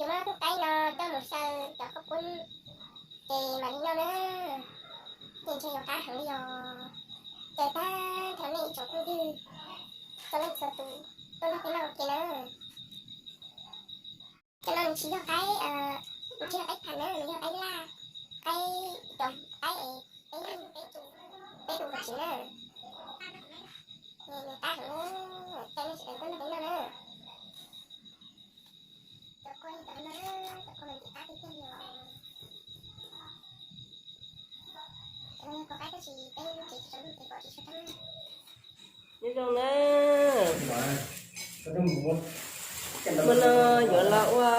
Muab tus qaib no coj mus xyaw cov khaub poob ces mam li noj na. Ces ntshe yuav qab heev li os. Ces tag nrho nej ib tsoom phooj ywg txhua leej txhua tus tuaj nrog peb noj ua ke na. Cov no nws tsis yog qaib, nws tsis yog qaib phas na, nws yog qaib laj, qaib, cov qaib es peb, peb tus kom tsis na. Nws qab heev, coj nej sawv daws tuaj nrog peb noj na. Cov kua, cov no, cov kua mas ntim qab tiag tiag li os. Cov no yog kua qaib tab sis peb tsev tsis tau noj ces pom tsis tshua qab. Nyob zoo na. Hmo no yuav los ua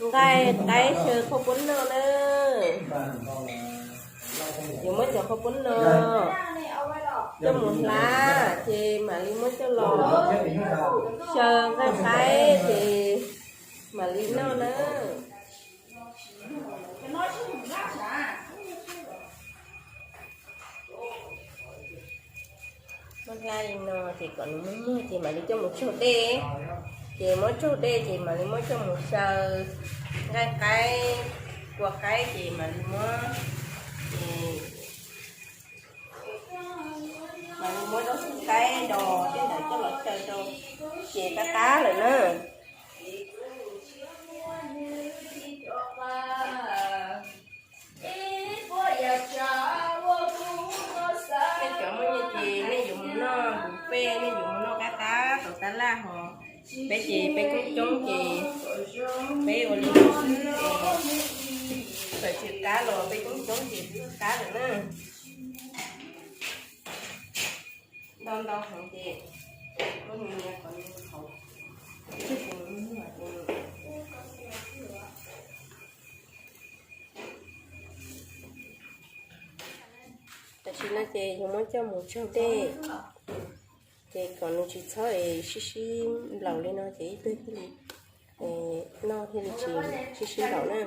nqaij qaib xyaw khaub poob noj na. Yuav muab cov khaub poob no coj mus hlab ces mam li muab coj los xyaw nqaij qaib ces mam li noj na. Muab hlab li no ces kom nws muag muag ces mam li coj mus tsaug dej. Ces muab tsaug dej ces mam li muab coj mus xyaw nqaij qaib, kua qaib ces mam li muab, ces mam li muab zaub xib qaib dos tej ntawd coj los xyaw rau ces qab qab lawm na. Nej cov muaj nyiaj ces nej yuav mus noj buffet, nej yuav mus noj qab qab tom tab laj hos. Peb ces peb coob coob ces peb ua li no xwb es txawm tsis qab los peb coob coob ces twb qab lawm na. Ntau ntau heev ces muab nws nias kom nws hauv. Tam sim no ces yus muab coj mus tsaug dej, ces kom nws tsis txhob es sib sib nplaum li no ces ib pliag thiaj li noj thiaj li tsis sib sib nplaum na.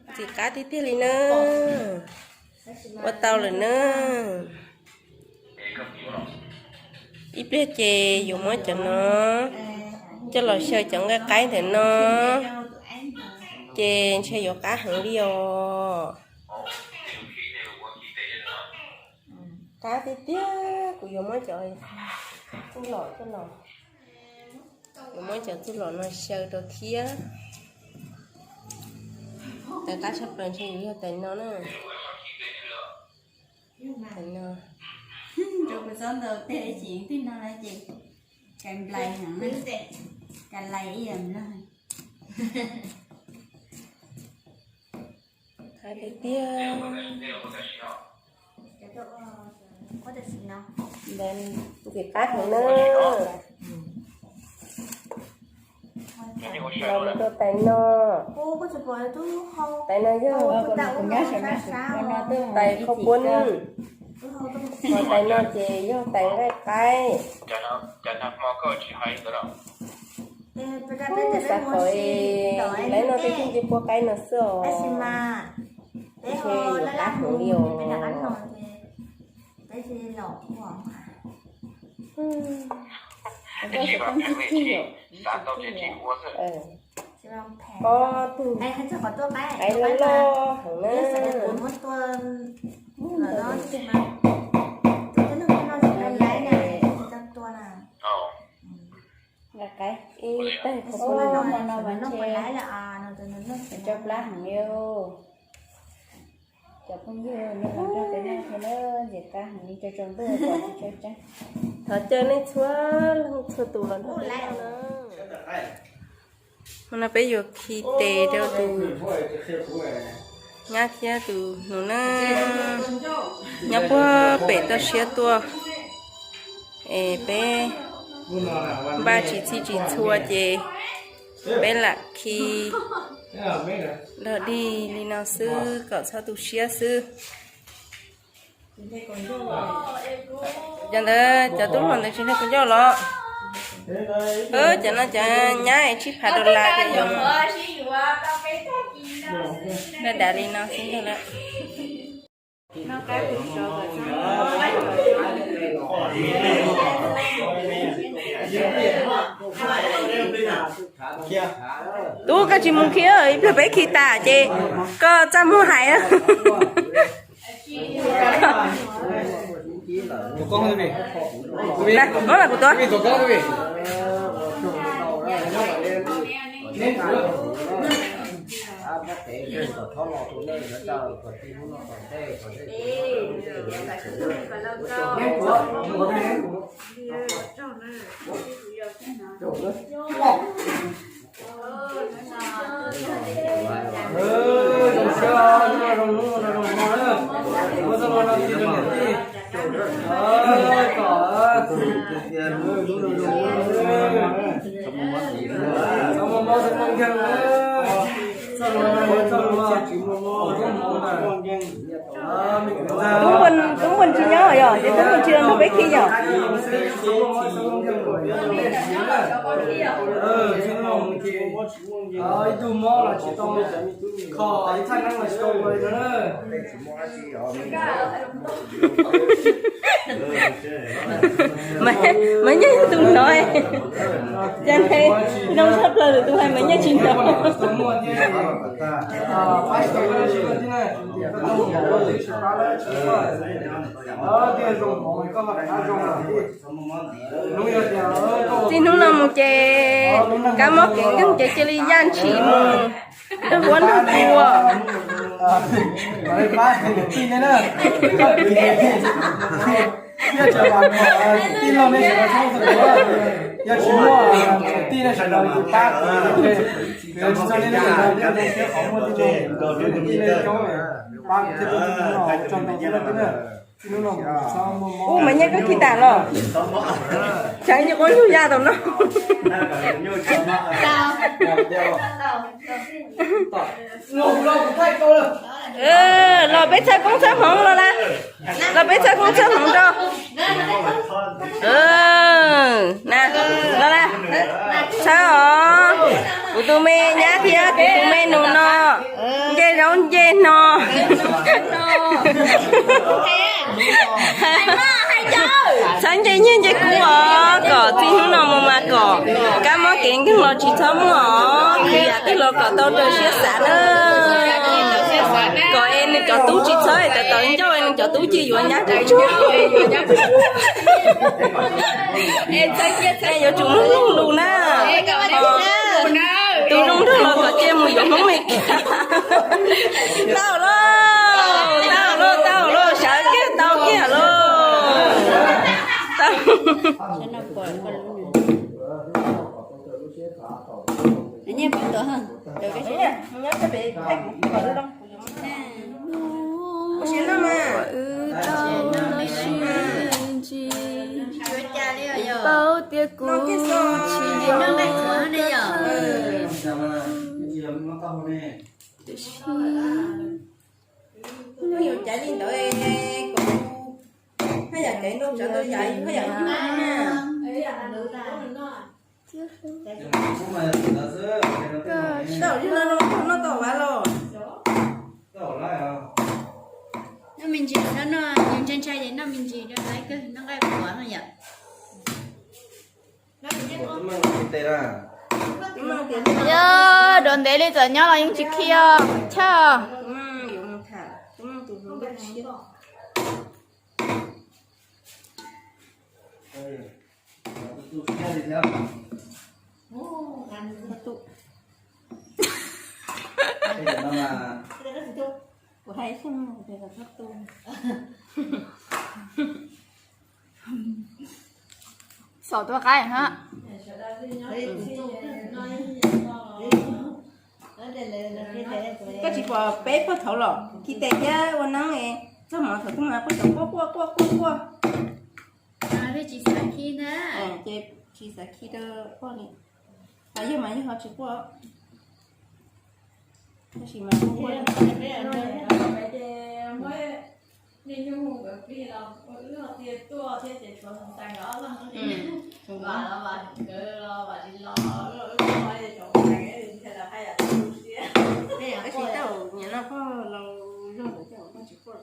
Ntxim qab tiag tiag li na. Ua tau lawm na. Ib pliag ces yuav muab cov no coj los xyaw cov nqaij qaib ntawm no, ces ntshe yuav qab heev li os. Qab tiag tiag, kuv yuav muab cov txuj lom coj los, yuav muab cov txuj lom no xyaw rau thiab. Tais qab tshaj plaws ntshe yuav yog tais no na. Tais no. Rau kuv txob ntau tej ib chim twg no ces kai nplai heev na, kai nplai ib yam no. Qab tiag tiag. Ntxim qab heev na. Los mus rau tais no. Tais no yog, tais khaub poob, ho tais no ces yog tais nqaij qaib. Xav kom es lawv no tej tug nce puab qaib no xwb os. Ntshe yuav qab heev li os. Ob tug qaib loj loj heev na. Nqaij qaib ib tais khaub poob no, no ntshe tsau plab heev li. Cov phooj ywg, nej los nrog peb noj thiab na, ntxim qab heev li, tsaug tsaug ntuj, pom tsis tshua tseeb. Thov caw nej txhua leej txhua tus los nrog peb noj na. Hmo no peb yuav khi tes rau tus nyab thiab tus nus na, nyob puag pem toj siab tuaj. Es peb npaj tsis txhij tsis txhua ces peb lam khi dog dig li no xwb kom txhob tu siab xwb. Cov ntawd, cov tub hluas ntawd tsis nrog kuv ncauj los? Cov no cov nyab tsib phav dollar ces yog daj dav li no xwb ntag lawm. Tub, koj tsis mus khi, ib pliag peb khi tas ces koj txaj muag hais. Muab kuv tuav. Tub Npuag tsis nyob yog ces tub Npuag tsis los nrog peb khi yog. Ib tug mob los tsis tau, kho ib thaj neeb los tsis tau ua li no na. Mas nyiaj tus hnov, cas nrhe zoo tshaj plaws lwm tus hais mas nyiaj tsis hnov. Txij hnub no mus ces kab mob kev nkeeg ces cia li yaj ntshis mus nrog huab nrog cua. Yog tsis muaj tij nej sawv daws pab, tsis txog nej sawv daws thiab zoo siab qhov muaj tij zoo, tij nej coob, pab thiab tij no txog ntau tij na. Ub, mas nyiaj koj khi tas los? Tsam nyuj quab nyuj ya tau no. Los peb txhawb koob txhawb hmoov los las. Los peb txhawb koob txhawb hmoov rau. Na, los las. Txhawb os. Kuv tus me nyab thiab kuv tus me nus no nce zaub nce no. Txhawb nce nyiaj nce kub os, kom txij hnub no mus mas kom kab mob kev nkeeg los tsis txhob muaj os, khwv yam twg los kom tau raws siab xav na. Kom es nws cov tub tsis txhob es tawv tawv ncauj es nws cov tub cia yuav nyab tsuag tsuag. Yuav tsum mloog lus na. Tus zoo nraug los kom cia mus yuav Hmoob Mes Kas. Tau lauj, tau lauj, tau lauj, sawv kiag tau kiag lauj. Paub tias kuv tsis yog koj. Tiam sis noj me ntsis xwb no, yus ntshai ntshai ces noj me ntsis rau lawv kawg, noj nqaij quav no yom. Yog dua ntev li txawm nyob los yeej tsis khi os, chawj. Xaus tua qaib ha. Koj tsis pom peb pog thaud los khi tes thiab ua neeb, txog mov thaum twg mas pog thaud quaj quaj quaj quaj quaj. Ces tsis xav khi rau pog li. Yog mas yog ho tsis quaj. Tab sis mas tab sis tau nyiam no koj los zoo ntawd ces koj tsis quaj.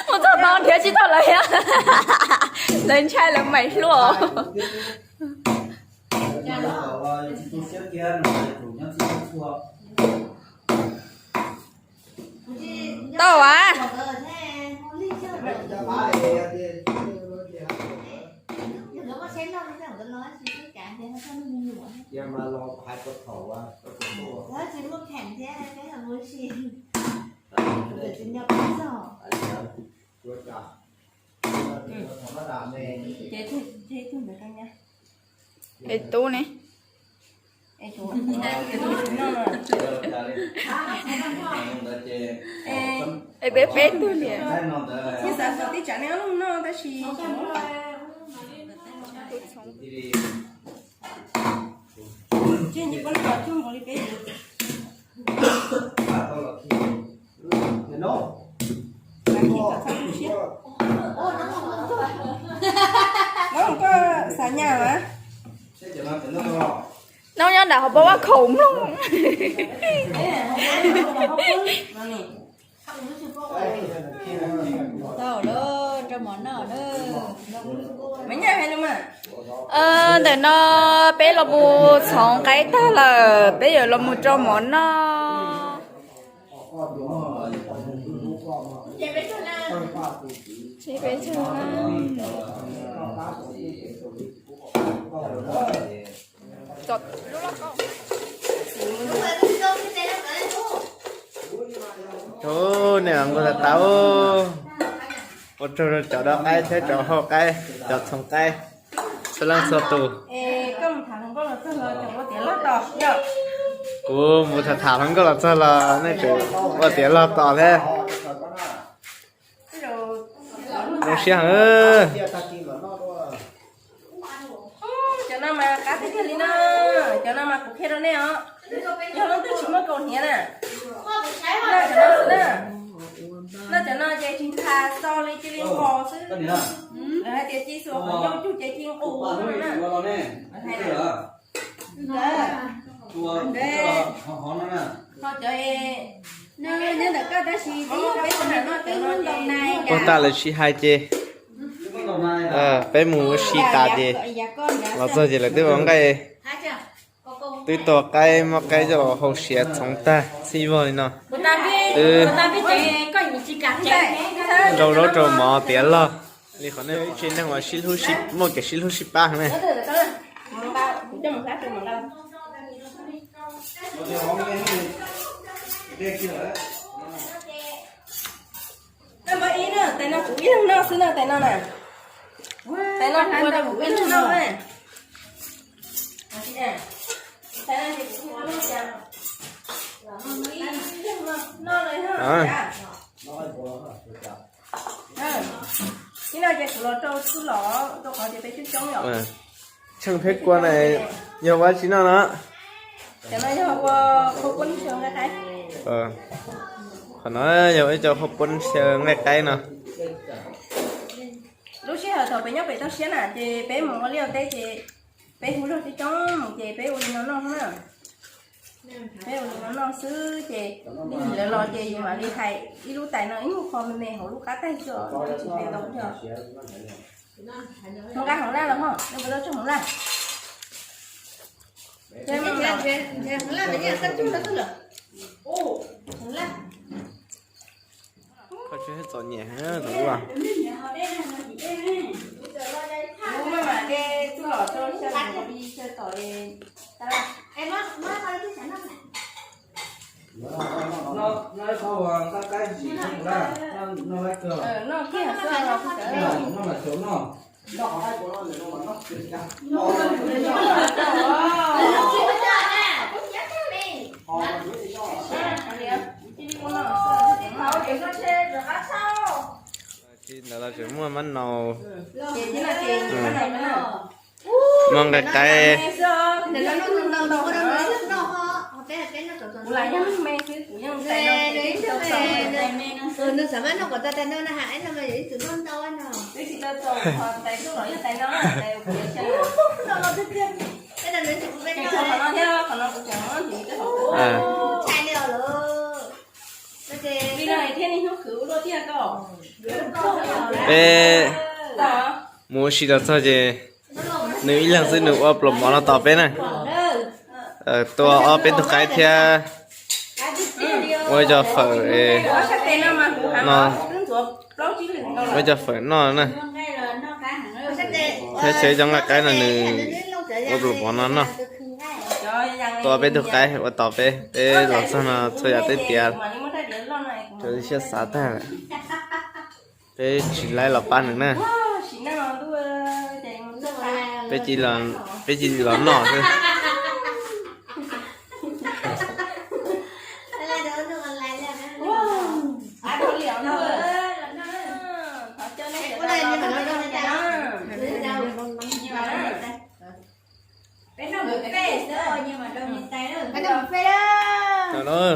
Mus txog no nrhiav tsis tau lawv thiab. Lawv ntshai lawv maim hluaj. Tau as. Es tub ne. Es peb peb tug niam. Koj xav nyaj mas. Noj nyob nram hauv paus vaj khaum mloog. Ntawm no peb los mus txhoov qaib tag lawm, peb yuav los mus rau mov noj. Tus nej nkauj tas tas, ua tsaug rau cov dov qaib thiab cov hau qaib, cov txhoov qaib, txhua leej txhua tus. Kuv mus tham tham hluas nkauj los txog los nej tseem ua tiav log tos thiab. Zoo siab heev. Cov no mas qab tiag tiag li no, cov no mas kuv qhia rau nej os. Yog leej twg tsis muaj kaus hniav na, noj cov no xwb na. Noj cov no ces tsis ntshai xo li, cia li nqos xwb. Lawv hais tias ci xuas qhov ncauj cug ces ci nqus na. Ho cov nyob ntawm koj tab sis peb ua peb ua nram no twb ntau nai. Puag ta lawv tsis hais ces peb mus ua si tas ces los txog ces lawv twb ua nqaij, twb tua qaib, muab qaib coj los hau siav txhoov tag txhij vog li no. Twb rau zaub rau mov tiav log li qhov nej ib tsev neeg uas sib hlub, muaj kev sib hlub sib pab heev ne. Tais no kuv ib leeg noj xwb na, tais no na. Tais no kuv ua rau kuv ib leeg noj na. Ib no ces kuv los rau xwb los rau qhov tias peb coob coob yom. Tsheej pheb kua na, yog ua tsi noj no? Qhov no yog ib co hauv paus xyaw nqaij qaib no. Lub sij hawm thaum peb nyob pem toj siab na ces peb mus ua liaj ua teb ces peb hu zog coob coob mus ces peb ua li no noj na. Peb ua li no noj xwb ces ib chim lawv los ces yus mam li hais ib lub tais no ib lub qho me me hauv lub qab taig xwb, tsis hais tau yog. Mus nqa hmoov laj los ho, nej puas tau tshuaj hmoov laj? Koj tsis txom nyem heev tus ua. Tsis ntawd los tseem muaj mab nau, muaj nqaij qaib. Peb mus ua si los txog ces nws ib leeg xwb nws ua pluas mov no tos peb na. Tua ob peb tug qaib thiab ua cov fawm no, ua cov fawm noj na. Thiab xyov cov nqaij qaib no nws ua pluas mov no noj. Tua peb tug qaib ua tos peb, peb los txog no txhua yam twb tiav, siab xav tag lawm. Peb tsis laib los pab nws na. Peb cia li los noj xwb.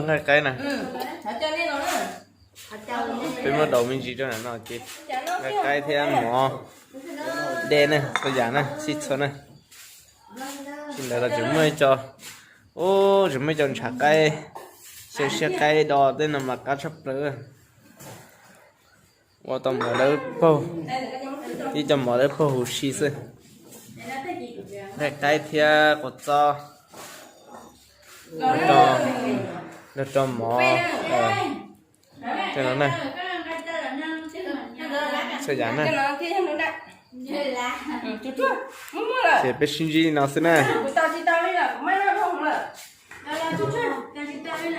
Nqaij qaib na, peb muab daus me ntsis rau no ces nqaij qaib thiab mov, dej na, txhua yam na, sib txhua na. Tsis ntawd los tseem muaj ib co, ub, tseem muaj ib co ntshav qaib, xyaw siab qaib do tej no mas qab tshaj plaws. Ua tau mov dawb paug, ib co mov dawb paug huv si xwb. Nqaij qaib thiab quav txob, nrog rau mov, tej no na, txhua yam na. Ces peb sib ntsib li no xwb na.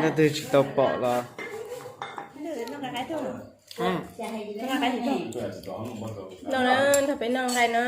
Nej twg tsis tau pom los no, nrog peb noj nqaij no.